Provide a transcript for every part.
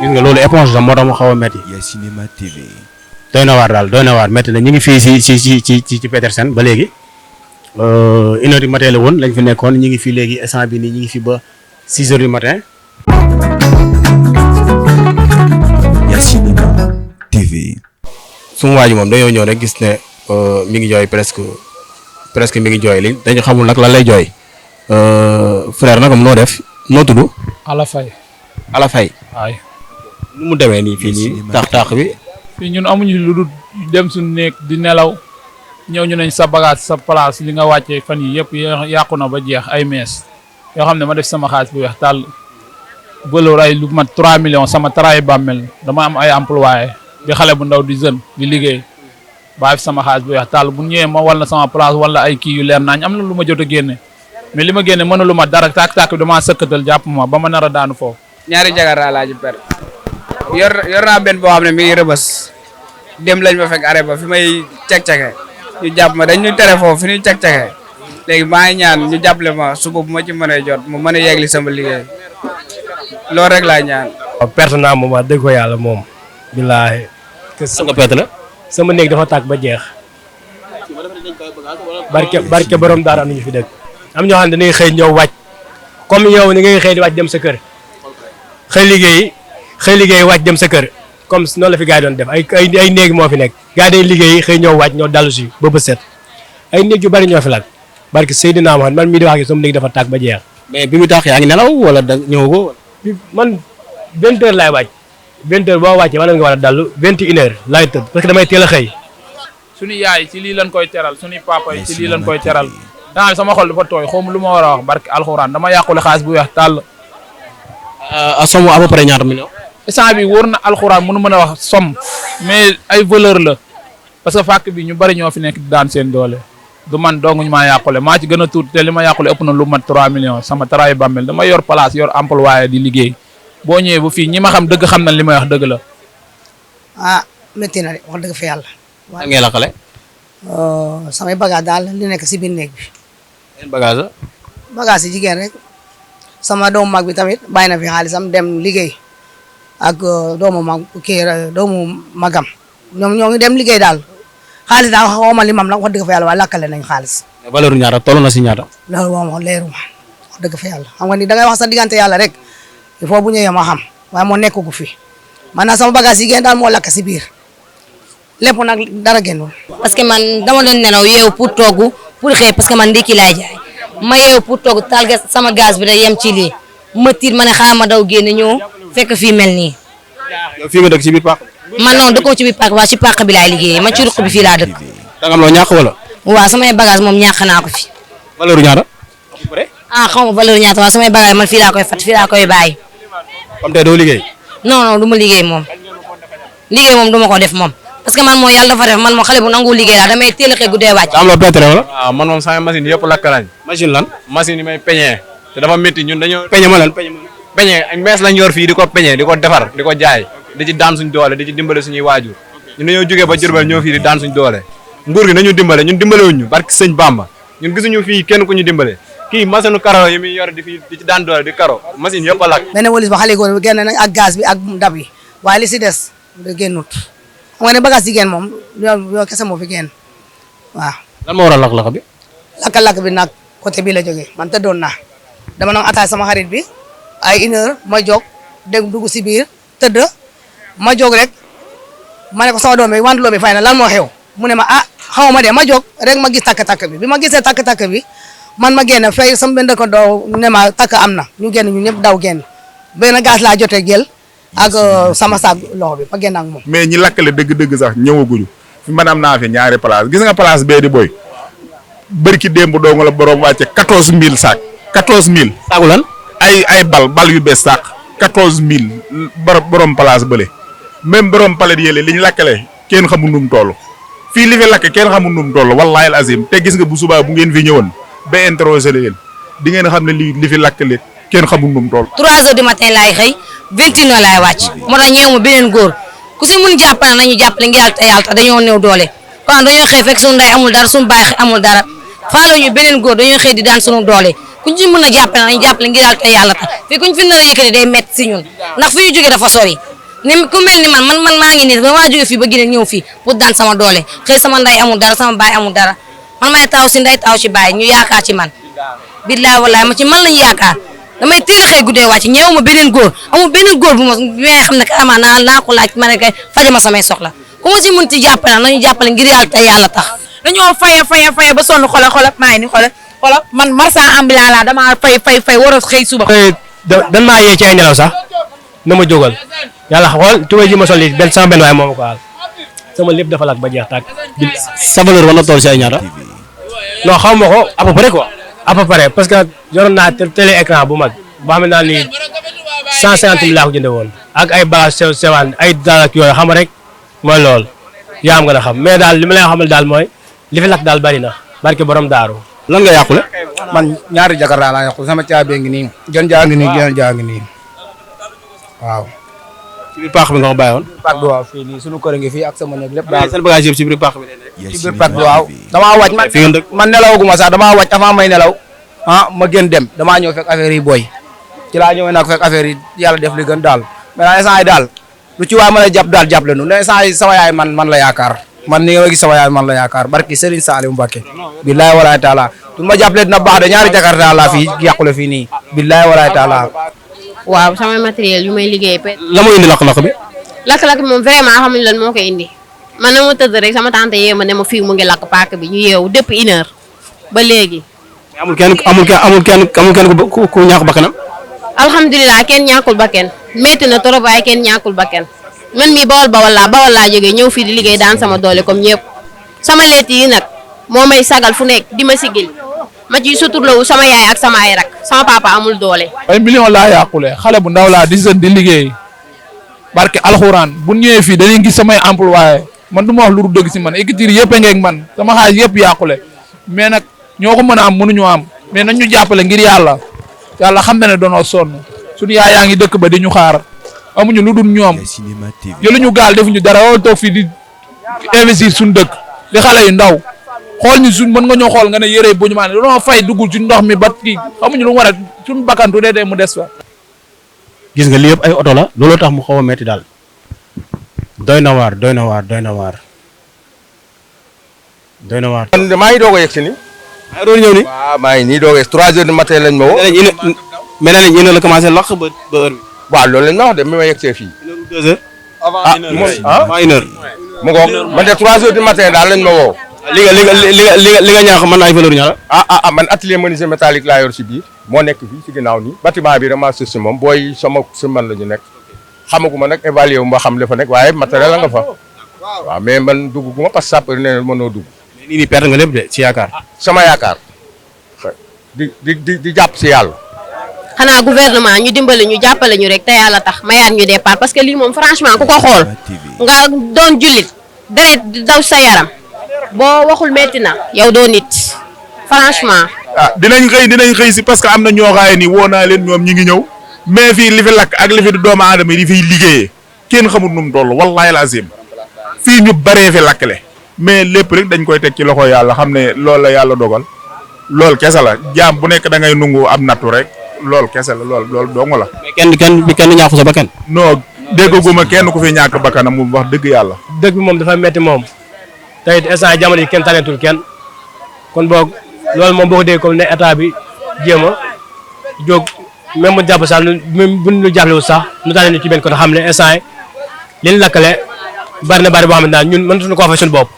gis nga loolu éponge la moo tax mu xaw a métti. Cinéma TV. doy na waar daal doy na waar métti na ñu ngi fii ci Petersen ba léegi 1h du matin la woon lañ fi nekkoon ñu ngi fii léegi instant bi nii ñu ngi fi ba 6h du matin. Cinéma TV. suma waa ji moom dañoo ñëw rek gis ne mi ngi jooy presque mi ngi jooy li dañu xamul nag lan lay jooy frère nag noo def noo tudd. Ala Faye. Ala Faye. waay. nu mu demee nii fii nii taax bi. fii ñun amuñu lu dul dem suñu néeg di nelaw ñëw ñu nañ sa bagage sa place li nga wàccee fan yi yëpp yàqu na ba jeex ay mees yoo xam ne ma def sama xaalis bu weex tàll bëloor ay lu mat 3 millions sama taraay bàmmel dama am ay employé di xale bu ndaw di jeune di liggéey bàyyi fi sama xaalis bu weex tàll bu ñëwee ma wala sama place wala ay kii yu leer naañ am na lu ma jot a génne mais li ma génne mënalu ma dara tàkk-tàkk bi damaa sëkkatal jàpp ma ba ma nar a daanu foofu. ñaari jagar laa ji per yor naa benn boo xam ne mi ngi rëbës dem lañ ma fekk arrêt ba fi may cek-ceke ñu jàpp ma dañ ñu tere foofu fi ñuy cek-ceke léegi maa ngi ñaan ñu jàppale ma suba bu ma ci mënee jot mu mën a yegli sama liggéey loolu rek laa ñaan. waaw perte naa moom wax dëgg ko yàlla moom. billaahi. nga perte la. sama néeg dafa tàkk ba jeex. barke borom daara am nañu fi dëkk. am ñoo xam ne dañuy xëy ñëw wàcc comme yow ni ngay xëy di wàcc dem sa kër xëy liggéey wàcc dem sa kër comme noonu la fi gars yi doon def ay néeg moo fi nekk gars yi day liggéey xëy ñëw wàcc ñoo dallu si ba bët set ay néeg yu bari ñoo fi laaj barke Seydina Muhammad man mii di wax ak sama néeg dafa tàkk ba jeex. mais bi mu tax yaa ngi nelaw wala da ñëw ko. man 20h laay wàcc 20h boo wàccee wala nga war a dallu 21h laay tëdd parce que damay teel a xëy. suñu yaay ci lii lañ koy teral suñu papa yi ci lii lañ koy teral daa sama xol dafa tooy xaw ma lu ma war a wax barke alxuraan dama yàqule xaalis bu weex tàll. somme à peu près ñaata millions. instant bi wóor na alxuraan mënu mën a wax somme mais ay valeur la parce que fàkk bi ñu bari ñoo fi nekk di daan seen doole du man dong ñu maa yàqule maa ci gën a tuuti te li ma yàqule ëpp na lu mat 3 millions sama taraay bàmmel dama yor place yor employé di liggéey boo ñëwee bu fii ñi ma xam dëgg xam na li may wax dëgg la. ah métti na de wax dëgg fa yàlla. waaw ngeen lakkale. samay bagage daal li nekk si biir néeg bi. yan bagage la. bagage yi jigéen rek sama doomu mag bi tamit bàyyi na fi xaalisam dem liggéey ak doomu magam ñoom ñoo ngi dem liggéey daal xaalis daal xaw ma limam nag wax dëgg fa yàlla waaye lakkale nañ xaalis. valeur ñaata toll na si ñaata. loolu moom leeruma wax dëgg fa yàlla xam nga ni dangay wax sa diggante yàlla rek il faut bu ñëwee ma xam waaye moo nekk gu fi maanaam sama bagage yi génn daal moo lakk si biir lépp nag dara génnul. parce que man dama doon nelaw yeewu pour togg pour xëy parce que man ndékki laay jaay ma yeewu pour togg taal sama gaz bi day yem ci lii ma tiit ma ne xaaral ma daw génn ñëw fekk fii mel nii. yow fii nga dëkk ci biir pàq. man non dëkkoo ci biir pàq waa ci pàq bi laay liggéeyee man ci ruq bi fii laa dëkk. da nga am loo ñàkk wala. waaw samay bagage moom ñàkk naa ko fi. valeur ñaata. ah xaw ma valeur ñaata waaw samay bagage man fii laa koy fat fii laa koy bàyyi. comme tey doo liggéey. non du ma liggéey moom du ma ko def moom parce que man moo yàlla dafa def man moo xale bu nangu liggéey laa damay teel a xëy guddee wàcc. am loo pétré wala. waaw man moom sama machine yëpp lakk nañ. machine lan. machine yi may peñee te dafa métti ñun dañoo. peñe ma lan peñe ak mees lañ yor fii di ko peñee di ko defar di ko jaay di ci daan suñ doole di ci dimbale suñuy waajur ñun dañoo jógee ba Jurbel ñoo fii di daan suñ doole nguur gi nañu dimbale ñun dimbalewuñ ñu barki sëñ Bamba ñun gisuñu fii kenn ku ñu dimbale kii machine karo yi muy yor di ci daan doole di karo machine yëpp a lakk. benn walis ba xale góor bi génn nañ ak gaz bi ak ndab yi waaye li si des da génnut xam nga ne bagage jigéen moom yow kese moo fi génn waaw. lan moo waral lakk-lakk bi. lakk-lakk bi nag côté bii la jógee man tëddoon naa dama doon attaay sama xarit bi ay 1h ma jóg dem dugg si biir tëdd ma jóg rek ma ne ko sama doom bi wantu loo bi fay na lan moo xew mu ne ma ah xaw ma de ma jóg rek ma gis takk-takk bi ma gisee takk-takk bi man ma génn fay sama benn ko doo ne ma takk am na ñu génn ñu ñëpp daw génn benn gaz laa jotee jël ak sama saag loxo bi ma génn ak moom. mais ñi lakkale dëgg-dëgg sax ñëwaguñu fi man am naa fi ñaari place gis nga place bee di boy bërki démb doo nga la borom wàcce 14000 saak 14000. saagu lan. ay bal yu bees saak 14000 borom place bële même borom palet yële liñ lakkale kenn xamul nu mu toll fii li fi lakk kenn xamul nu mu toll wallaahi al azim te gis nga bu subaa bu ngeen fi ñëwoon ba interroger leen di ngeen xam ne li fi lakkale kenn xamul nu mu toll. 3h du matin laay xëy 21h laay wàcc moo tax ñeewu ma beneen góor ku si mun jàppale nañu jàppale ngir yàlla te dañoo néew doole kon dañoo xëy fekk suñu ndey amul dara suñu baay amul dara faalo ñu beneen góor dañoo xëy di daan suñu doole kuñ ci mën a jàppale nañu jàppale ngir yàlla te fii kuñ fi nar a yëkkati day métti si ñun ndax fi ñu jógee dafa sori ni ku mel ni man maa ngi nii ba maa jóge fii ba Guinée ñëw fii pour daan sama doole xëy sama nday amul dara sama baay amul dara man may taw si nday taw si baay ñu yaakaar ci man billaay wallaay ma ci man lañu yaakaar damay teel a xëy guddee wàcc ñeewu ma beneen góor amul beneen góor bu ma xam ne carrément naa ko laaj ma ne kay faje ma samay soxla ku ma si mën ci jàppale nañu jàppale ngir yàlla te yàlla tax dañoo faya ba sonn xola maa ngi ni xola man marchand ambulant laa damaa fay war a xëy suba. dan maa yee ci ay nelaw sax na ma jógal yàlla xool tubéy ji ma sol yi sama benn waaye moo ma ko aal sama lépp dafa laat ba jeex tàkk. sa valeur war na toll si ay ñaata. non xaw ma ko à peu près quoi. à peu près parce que yoroon naa télé écran bu mag boo xam ne daal ni 150 000 laa ko jëndee woon ak ay bagages sewaan ay daal ak yooyu xam rek mooy loolu yaa am nga a xam mais daal li ma lay xamal daal mooy li fi lakk daal bari na barke borom daaru. lan nga yàqule. man ñaari jakarta laa yàqu sama caabi ngi nii gën jaa ngi nii gën jaa ngi nii waaw. ci biir paax bi nga ko bàyyi woon. pàcc bi waaw fii nii sunu kër ngi fii ak sama néeg lépp daal. seen bagage yëpp ci biir paax bi lay nekk. ci biir pàcc bi waaw. damaa wàcc man nelawaguma sax damaa wàcc avant may nelaw ma gën dem damaa ñëw fekk affaire yi booy ci laa ñëwee nag fekk affaire yi yàlla def li gën daal mais instant yi daal lu ci waay mën a jàpp daal jàpp leen nu instant yi sama yaay man la yaakaar man ni nga gis sama yaay man la yaakaar barki Serigne Saliou Mbacké billahi walaay taala du ma jàppale dina baax de ñaari jakarta laa fii yàqule fii nii billahi walaay taala. waaw sama matériel yu may liggéey la moo indi lakk-lakk bi. lakk-lakk bi moom vraiment xamuñ lan moo koy indi man na ma tëdd rek sama tante yee ma ne ma fii mu ngi lakk paak bi ñu yeewu depuis 1 heure ba léegi. amul kenn ku ñàkk bakkanam. alhamdulilah kenn ñàkkul bakken métti na trop waaye kenn ñàkkul bakken man mii bawal laa jógee ñëw fii di liggéey daan sama doole comme ñëpp sama leet yi nag moo may sagal fu nekk di ma sigil ma ciy suturlawu sama yaay ak sama ay rak sama papa amul doole. ay million laa yàqule xale bu ndaw laa di jeune di liggéey barke alxuraan bu ñëwee fii dañuy gis samay employé man du ma wax lu dul dëgg si man écriture yëpp a ngeeg man sama xaalis yëpp yàqule mais nag ñoo ko mën a am mënuñu am mais nañ ñu jàppale ngir yàlla xam na ne doonoo sonn suñu yaay yaa ngi dëkk ba di ñu xaar amuñu lu dul ñoom jëluñu gaal defuñu dara wala toog fii di investir suñu dëkk di xale yu ndaw xool ñu suñ mën nga ñoo xool nga ne yére bu ñu maa ne dañoo fay duggul ci ndox mi ba kii amuñu lu mu war a suñu bakkantu dee mu des fa. gis nga lii yëpp ay oto la looloo tax mu xaw a metti daal doy na waar. man maa ngi doog a yegg si nii. maa ngi doon ñëw nii. waaw maa ngi nii doog a yegg 3 heures du matin lañ ma woo. mais nee nañ une heure la commencé lakk ba heure bi. waaw loolu lañ ma wax de mi ma yegg see fii. 2 heures. avant une heure. mu ngoog man de 3 heures du matin daal lañ ma woo. li nga ñaax man ay valeur ñaara. man atelier menuisier métallique laa yor si biir moo nekk fii si ginnaaw nii bâtiment bi dama sës si moom booy sama si man la ñu nekk xamaguma nag évalué wu ma xam li fa nekk waaye matériel la nga fa waaw mais man dugguma parce que sapeur nee na mënoo dugg. mais nii perte nga lépp de ci yaakaar. sama yaakaar di jàpp si yàlla. xanaa gouvernement ñu dimbali ñu jàppale ñu rek te yàlla tax mayaat ñu départ parce que lii moom franchement ku ko xool nga doon jullit deret daw sa yaram boo waxul metti na yow doo nit franchement. dinañ xëy si parce que am na ñoo xaaye ni woo naa leen ñoom ñi ngi ñëw mais fii li fi lakk ak li fi doomu aadama yi di fiy liggéeyee kenn xamul nu mu toll wallahi lazim fii ñu baree fi lakkle mais lépp rek dañ koy teg ci loxo yàlla xam ne loolu la yàlla dogal loolu kese la jaam bu nekk da ngay nungu am nattu rek loolu kese la loolu dong la. mais kenn ñaaxu sa bakkan. non dégguma kenn ku fi ñàkk bakkanam mu wax dëgg yàlla. dëgg bi moom dafa metti moom te it instant jamono yi kenn taneetul kenn kon boog loolu moom boo ko déggee comme ne état bi jéem a jóg même mu jàpp sax même bu ñu jàppalewul sax nu tànnee ñu ci benn côté xam ne instant yi li ñu lakkale bari na bari boo xam ne daal ñun mënatuñu koo fay suñu bopp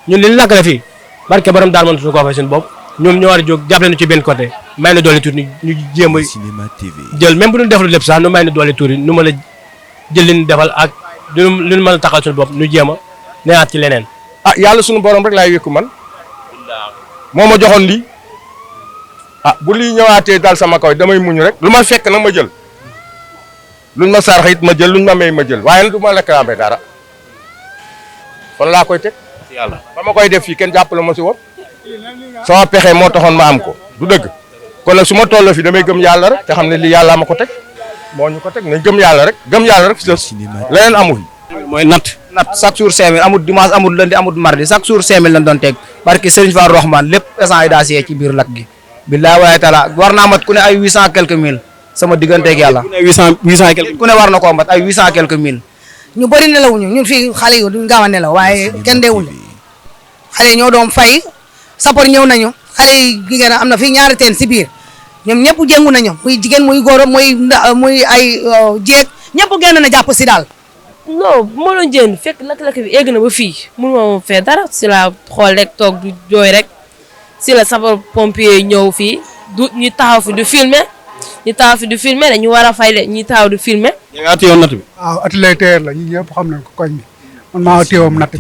ñun li ñu lakkale fii barke borom daal mënatuñu koo fay suñu bopp ñoom ñoo war a jóg jàppale ñu ci benn côté may na doole tuuti ñu jéem a jël même bu ñu deflu lépp sax nu may na doole tuuti nu mën a jël li ñu defal ak lu ñu mën a taxal suñu bopp ñu jéem a neexaat ci leneen. yàlla suñu borom rek laay wékku man moo ma joxoon lii bu lii ñëwaatee dal sama kaw damay muñ rek lu ma fekk nag ma jël luñ ma sarx it ma jël luñ ma may ma jël waaye nag du ma lekk dara kon laa koy teg yàlla ba ma koy def fii kenn jàppale ma si woon sama pexe moo taxoon ma am ko du dëgg kon nag su ma tolloo fi damay gëm yàlla rek te xam ne lii yàlla ma ko teg moo ñu ko teg nañ gëm yàlla rek si leneen amu fi. mooy natt chaque jour 5000 amul dimanche amul lundi amul mardi chaque jour 5000 lañ doon teg barki Serigne Fall Rahman lépp essence yi daa siyee ci biir lakk gi. billaay waaye taala war naa mat ku ne ay 800 quelques mille sama digganteeg yàlla. ku ne 800 et quelques ku ne war na koo mat ay 800 quelques mille ñu bëri nelawuñu ñun fii xale yi duñ gaaw a nelaw waaye kenn deewuñu xale yi ñoo doon fay sapeur ñëw nañu xale yi jigéen am na fii ñaari teen si biir ñoom ñëpp jéngu nañu muy jigéen muy góor muy ay jeeg ñëpp génn na jàpp si daal. non bu ma doon jënd fekk lakk-lakk bi egg na ba fii mënu ma moom fee dara si la xool rek toog du jooy rek si la sapeur pompier ñëw fii du ñu taxaw fi du filmer dañu war a fay de ñi taxaw du filmer. yaa téyoon natt bi. waaw atelier tailleur la ñi ñëpp xam nañ ko koñ bi man maa téyoon natt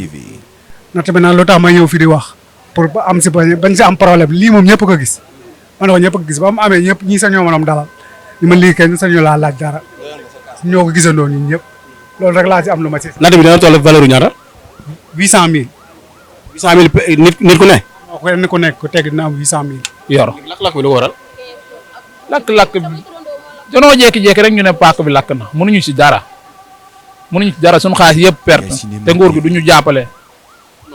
bi nag lu tax ma ñëw fi di wax pour ba am si bañ si am problème lii moom ñëpp ko gis man ko ñëpp ko gis ba mu amee ñëpp ñii sañoo mënam dalal ñu ma lii kenn sañoo laa laaj dara ñoo ko gisandoo ñun ñëpp loolu rek laa ci am lu ma ci. natt bi dana toll valeur ñaata. 800000. 800000 nit ku ne. waaw ku ne ku nekk ku teg dina am 800000. yor lakk-lakk bi lu ko waral. lakk-lakk bi danoo jékki-jékki rek ñu ne paak bi lakk na mënuñu ci dara suñu xaalis yëpp perte te nguur gi du ñu jàppale.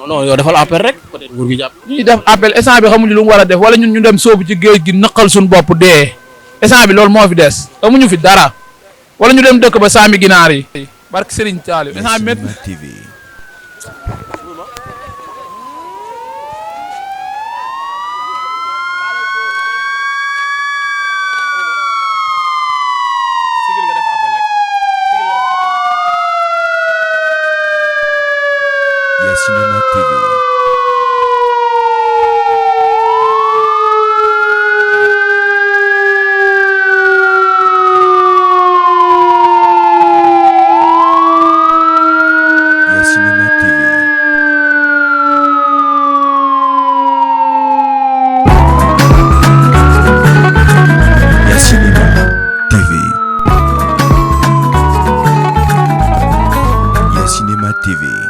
non yow defal appel rek peut-être nguur gi jàpp. ñuy def appel instant bi xamuñu lu mu war a def wala ñun ñu dem sóobu ci géej gi naqal suñu bopp dee instant bi loolu moo fi des amuñu fi dara wala ñu dem dëkk ba saami ginaar yi. barke Serigne Thialiou instant bi métti. Cinema TV. Cinema TV.